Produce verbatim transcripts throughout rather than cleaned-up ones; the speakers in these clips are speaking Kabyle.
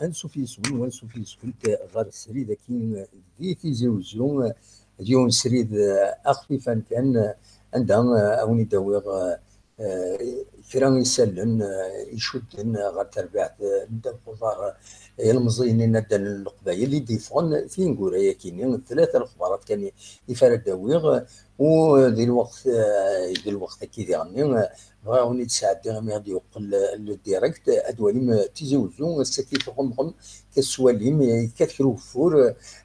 Ansuf yes-wen, ansuf yes-went ɣer srid-agi di Tizi Uzzu, d yiwen srid, eh, axfifan kan, eh, anda, eh, a wen-id-awiɣ, eh, eh, kra isallen, eh, icudden ɣer terbaɛt, eh, n ddabex uḍar, eh, ilemẓiyen inaddalen n Leqbayel i d-yeffɣen tineggura-yagi-nni, tlata lexbarat kan i, i f ara d-awiɣ, u, eh, di lweqt, eh, di lweqt-agi diɣenni, eh, bɣiɣ a wen-id-sɛeddiɣ imi ad d-yeqqel, eh, le direct, eh, ad twalim, eh, Tizi Uzzu, ass-agi tɣemɣem, tettwalim, eh, yekkat kra ugeffur,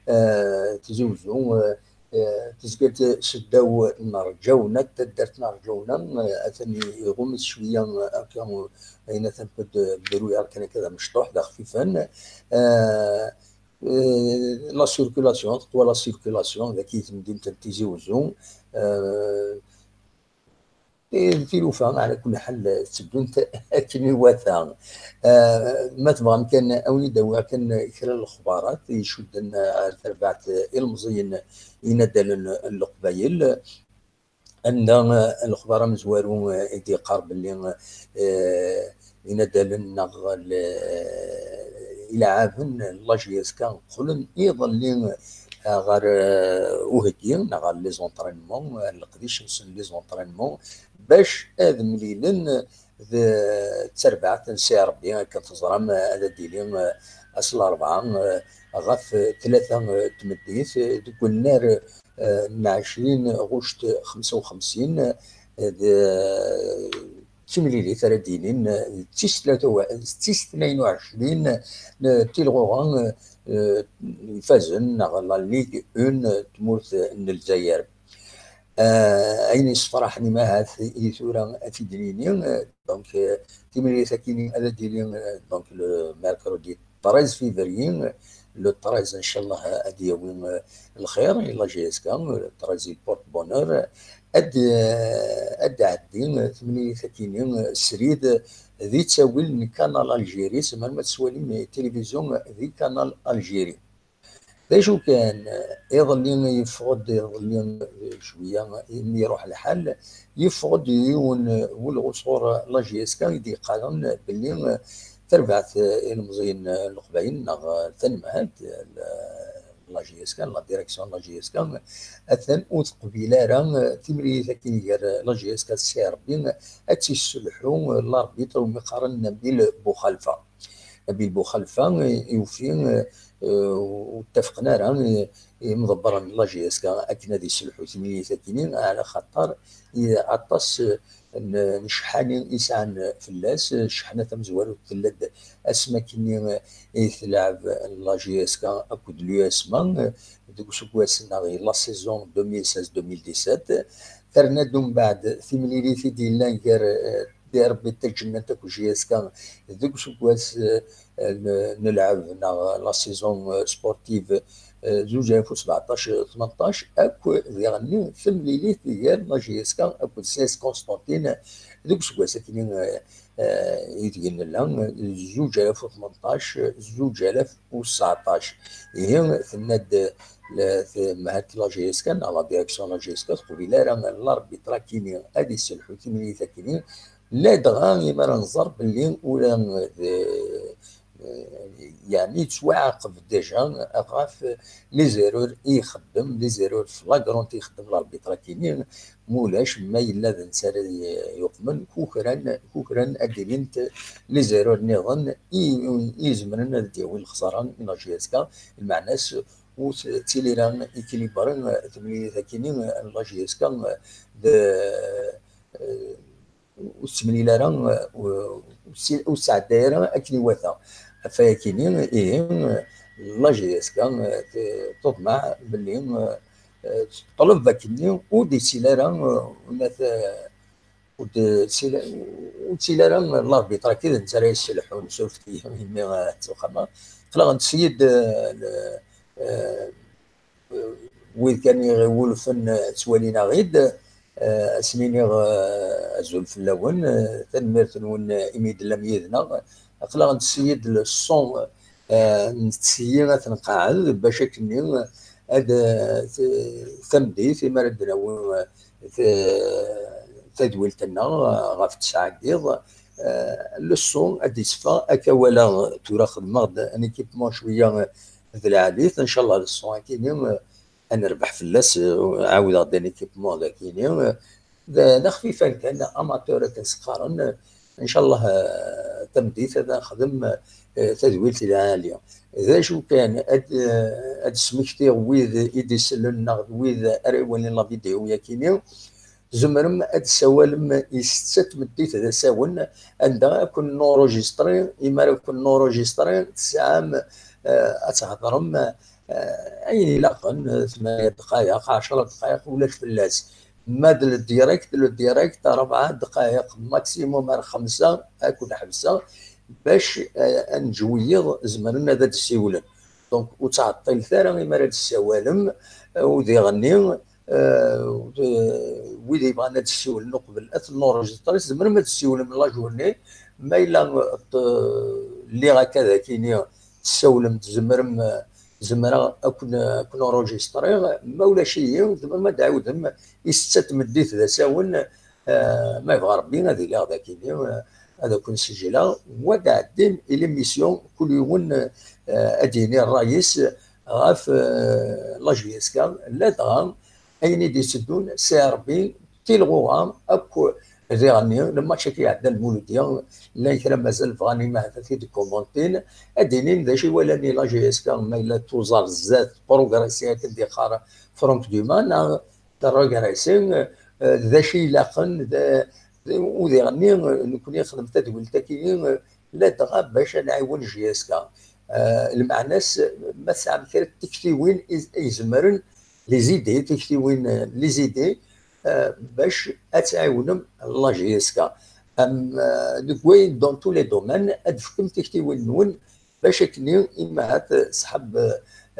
eh, Tizi Uzzu, eh, eh, tezga-d seddaw n Rǧawna, taddart n Rǧawna, eh, atan iɣumm-itt cwiya, eh, akka, eh, ayen atan akked, eh, bruit kan akka d amecṭuḥ, d axfifan. Eh, eh, la circulation, teqwa la circulation, dagi temdint n Tizi Uzzu. Eh, Eh, tilufa, ɛla kulli ḥal, tteddunt akken iwata. Ah, ma tebɣam kan, a wen-id-awiɣ kan kra n lexbarat icudden ar terbaɛt ilemẓiyen inaddalen n Leqbayel, anda, ah, lexbar amezwaru, ah, i d-yeqqar belli, ah, inaddalen neɣ l-, ileɛɛaben n la J S K qqlen iḍelli, ah, ɣer, ah, uheggi neɣ ɣer les entraînements, ah, leqdic-nsen les entraînements, bac ad mlilen d tarbaɛt n Si Ṛebbi, akken teẓram, ah, ad d-tili, ah, ass n larebɛa, ah, ɣef tlata, ah, n tmeddit, ah, deg unnar, ah, n ɛecrin ɣuct xemsa u xemsin, ah, d d timlilit ara d-yinin, eh, d tis tlata u, d tis tnayen u ɛecrin n tilɣuɣa, eh, ifazen neɣ la Ligue un n tmurt n Lezzayer. Eh, ayen yessefraḥen imahat i tura ad t-id-nini, eh, donc, eh, timlilit-agi ad d-tili, eh, donc, le mercredi treize février, le treize, inchallah, ad d-yawi, eh, lxir i la J S K, le treize il porte bonheur, ad, eh, ad d-tɛeddi, eh, temlilit-agi-nni, eh, srid, eh, di ttawil n Canal Algérie, zemren ad tettwalim, eh, tilivizyu, eh, di Canal Algérie. D acu kan, eh, iḍelli yeffeɣ-d, iḍelli, eh, cwiya, imi iruḥ lḥal, yeffeɣ-d yiwen, eh, n ulɣu sɣur, eh, la J S K i d-yeqqaren belli, eh, tarbaɛt, eh, ilemẓiyen, eh, n Leqbayel neɣ, eh, tanemhalt, eh, la J S K, la direction n la J S K, atan ur teqbil ara, eh, timlilit akken gar, eh, la J S K d Si Ṛebbi, eh, ad tt-yesselḥu, eh, l'arbitre umi qqaren Nabil Bouxalfa. Nabil Bouxalfa, eh, yufi, eh, eh, ur ttafqen ara, eh, imḍebbren n la J S K akken ad yesselḥu timlilit-agi-nni, ɛla xaṭer, eh, aṭas, eh, n, n cḥani i sɛan fell-as. Cḥana tamezwarut tella-d asmi akkenni i telɛeb la J S K akked l'U S M A deg useggas neɣ la saison deux mille seize deux mille dix-sept. Terna-d umbeɛd timlilit i d-yellan gar, eh, Derby Taǧennant akked J S K deg useggas, eh, n, n lɛeb neɣ la saison, eh, sportive, eh, zuǧ alaf u sbeɛṭac tmenṭac, akk diɣenni temlilit gar la J S K akked C S Constantine deg useggas akkenni, eh, eh, ideg nella, zuǧ alaf u tmenṭac, zuǧ alaf u seɛṭac. Ihi, tenna-d la, temhelt la J S K, neɣ la direction la J S K, teqbil ara l'arbitre akkenni ad yesselḥu timlilit akkenni, ladɣa imi ara nẓer belli ula d, eh, yeɛni yettwaɛaqeb déjà ɣef les erreurs i ixeddem, les erreurs flagrantes i ixeddem l'arbitre akkenni, ma ulac, ma yella d netta ara yuqmen, kukran, kukran ad d-ilint les erreurs nniḍen i, i izemren ad d-yawin lexsara i la J S K, lmeɛna-s ur tettili ara équilibrée temlilit akkenni n la J S K d, eh, ur tettemlil ara, ur, ur tesɛedday ara akken iwata. Ɣef wayagi-nni, ihi, la J S K, eh, te-, teḍmeɛ belli, eh, teṭleb akkenni ur d-yettili ara, eh, ula t-, ur d-yettili, ur yettili ara l'arbitre-agi d netta ara yesselḥun, surfet-iyi imi, eh, ttwaxxameɣ. Aql-aɣ nttessi-d, eh, le-, eh, wid kan i ɣ-iwulfen, eh, ttwalin-aɣ-id, eh, ad sen-iniɣ, eh, azul fell-awen, eh, tanemmirt-nwen, eh, imi d-tellam yid-neɣ. Aql-aɣ nttessi-d le son, eh, nttessi ad t-nqeɛɛed bac akkenni ad, eh, t-, tameddit, imi ara d-nawi, eh, t-, tadwilt-nneɣ, eh, ɣef tesɛa n yiḍ, le son ad d-yesfa, akka wala tura xedmeɣ-d un équipement cwiya d lɛali, ncallah le son akini ad nerbeḥ fell-as, ɛawdeɣ-d un équipement d akini, d, d axfifan kan, amateur akken s-qqaren, ncallah tameddit ad nexdem tadwilt lɛali. D acu kan, ad, ad smektiɣ wid i d-isellen neɣ d wid ara iwalin la vidéo yakini, tzemrem ad d-tessawalem i setta tmeddit d asawen, anda ad ken-nurujistri, imi ara ken-nurujistri tesɛam ad thedrem ayen ilaqen, tmanya ddqayeq, ɛecra ddqayeq, ulac fell-as. Ma d le direct, le direct rebɛa ddqayeq maximum ar xemsa ad ken-ḥebseɣ bac ad neǧǧ wiyiḍ zemren ad d-ssiwlen. Donc ur ttɛeṭṭilet ara imi ara d-tessawalem, u diɣenni wid yebɣan ad d-ssiwlen uqbel ad ten-nurejistri, tzemrem ad d-ssiwlem la journée, ma yella lliɣ akka d akini tessawlem, tzemrem, zemreɣ ad ken-, ad ken-urujistriɣ, ma ulac-iyi tzemrem ad d-tɛiwdem i setta tmeddit d asawen, ma yebɣa Rebbi ad iliɣ d akini, ad ken-sejleɣ, wa d-ɛeddim i l'émission, kul yiwen ad d-yini ṛṛay-is ɣef la J S K, ladɣa ayen i d-itteddun s Rebbi, tilɣuɣa akk diɣenni, le match-agi iɛedda Lmuludya, llan kra mazal bɣan imahat ad t-id-kumuntin, ad d-inin d acu i walan i la J S K, ma yella tuẓar zdat, progresser akken d-iqqar Franck Dumas, neɣ terregresser, d acu i ilaqen, d, d, u diɣenni, nekkni nexdem tadwilt-agi, ladɣa bac ad nɛiwen J S K. Lmeɛna-s, ma tesɛam kra n tiktiwin i, i izemren, les idées, tiktiwin, les idées, bac ad tɛiwnem la J S K. Am, deg wayen, dans tous les domaines, ad d-tefkem tiktiwin-nwen, bac akken imahat ṣṣḥab,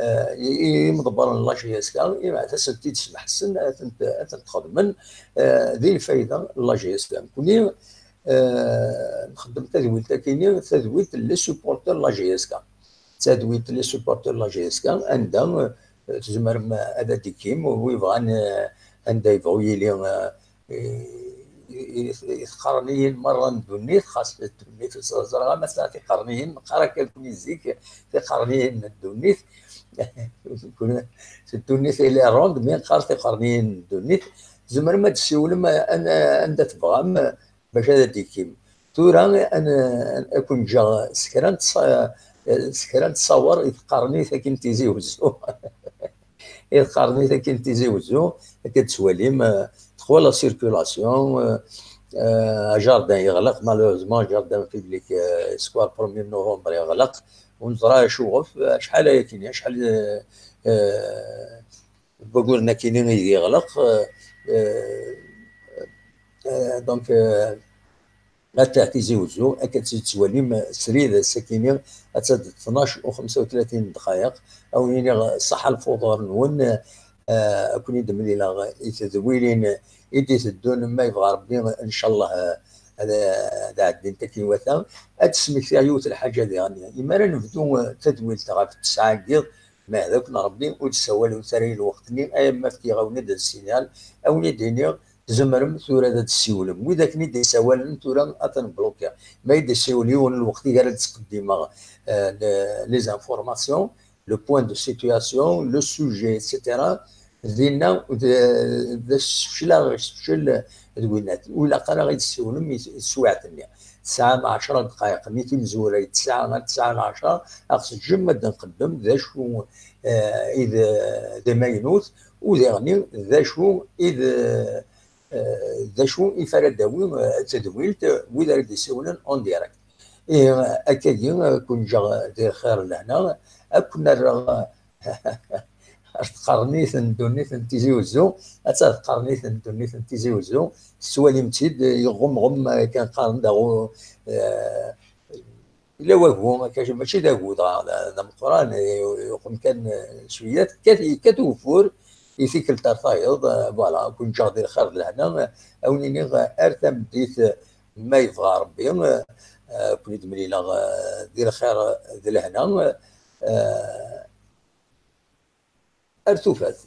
i, i, imḍebbren n la J S K, imahat ad sent-id-smeḥsen, ad tent-, ad tent-xedmen di lfayda n la J S K. Nekkni nxeddem tadwilt akini, tadwilt les supporters n la J S K. Tadwilt les supporters n la J S K, anda tzemrem ad d-tikim, wi bɣan, anda yebɣu yili, i, i, i teqqaren-iyi-n merra n ddunit, xas ddunit, ẓ-, ẓriɣ ama tesɛa tiqerniyin, neqqar akka nekkni zik, tiqerniyin n ddunit. Ddunit elle est ronde, mais neqqar tiqerniyin n ddunit. Tzemrem ad d-tessiwlem an-, anda tebɣam, bac ad d-tikim. Tura, an-, ad ken-ǧǧeɣ s kra n ttṣ-, s kra n ttṣawer i teqqaren-it akin Tizi Wezzu. I teqqaren-it akin Tizi Wezzu, akka d-tettwalim, euh, txwa la circulation, euh, euh, jardin yeɣleq, malheureusement, jardin public, euh, square premier novembre yeɣleq, ur neẓra acuɣef, acḥal ayakini, acḥal, euh, euh, n wayyuren akini i yeɣleq, euh, euh, euh, donc, euh, Ata Tizi Wezzu, akka tt-, tettwalim srid ass-akini, atta d tnac u xemsa u tlatin dqayeq, a wen-iniɣ ṣaḥa lfuḍur-nwen, eh, a ken-id-mlileɣ i tedwilin i d-iteddun, ma yebɣa Rebbi, ncallah, eh, ad, ad ɛeddint akken iwata. Ad d-smektiɣ yiwet lḥaǧa diɣen. Imi ara nebdu, eh, tadwilt ɣef ttesɛa n yiḍ, ma d akk n Rebbi, ur d-ssawalemt ara i lweqt-nni, ay ma fkiɣ-awen-d signal, a wen-id-iniɣ, tzemrem tura ad d-tessiwlem. Wid akken i d-yessawalen tura ad ten-blokiɣ. Ma i d-yessiwel yiwen n lweqt i ara d-ttqeddimeɣ, eh, le-, les informations, le point de situation, le sujet, et cetera. Dinna, d, d asefcel ara ɣ-isefcel d winnat. Ur ilaq ara i d-tessiwlem i, i teswiɛt-nni. Tesɛam ɛecra dqayeq-nni timezwura, i tesɛa, tesɛa n ɛecra, ad ɣ-teǧǧem ad d-nqeddem d acu, eh, i d, d amaynut, u diɣenni d acu i d, eh, d acu i f ara d-tawi, eh, tadwilt, eh, wid ara d-isiwlen en direct. Ihi, akkagi, eh, kun-ǧǧeɣ di lxir lehna, ad kun-rreɣ ar tqernit n ddunit n Tizi Wezzu, atta tqernit n ddunit n Tizi Wezzu, tettwalim-tt-id, eh, yeɣɣumɣum, eh, kan qqaren daɣ, eh, Yella wagu, akka, mačči d agu dɣa, d, d ameqqran, i, i, yuqem kan, eh, cwiya, tekkat, yekkat ugeffur, i tikkelt ar tayeḍ, eh, voilà, kun-ǧǧeɣ di lxir d lehna, eh, a wen-iniɣ, eh, ar tameddit, eh, ma yebɣa Rebbi, eh, eh, kun-id-mlileɣ, eh, di lxir d lehna, eh, ar tufat.